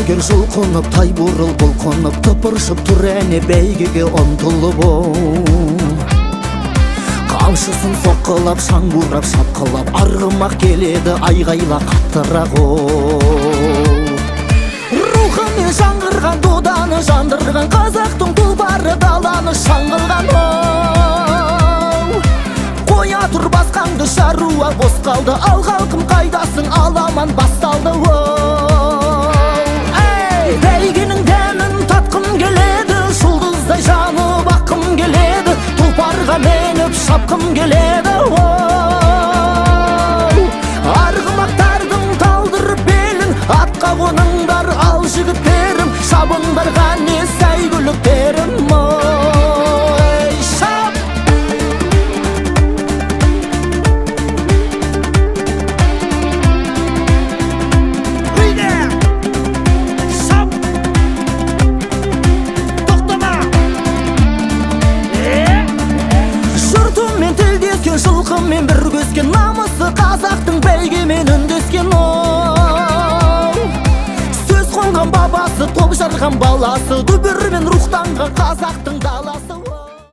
Саудагер жұлқынып, тай бұрыл бұлқынып, тыпыршып тұр әне бәйгеге ұмтылып оу. Қамшысын соққылап, шаң бурап, шапқылап, арғымақ келеді айғайла қаттырақ оу. Рухымен жаңғырған, доданы жандырған, қазақтың тұлпары даланы шаңғылған оу. Қоя тұр басқаңды, шаруа бос қалды, ал халқым қайдасың, аламан басталды оу. Ей, бәйгенің дәмін татқым келеді, жұлдыздай жанып аққым келеді, тұлпарға мініп шапқым келеді оу. Арғымақтардың талдырып белін, атқа қоныңдар ал жігіттерім, шабыңдар қане сәйгүліктерім ой, шап! Шап! Тоқтама! Жұртымен тілдескен, жылқымен бір көскен, намысы қазақтың бәйгемен үндескен оу. Сөз қонған бабасы, топ жарған баласы, дүбірмен рухтанған қазақтың даласы.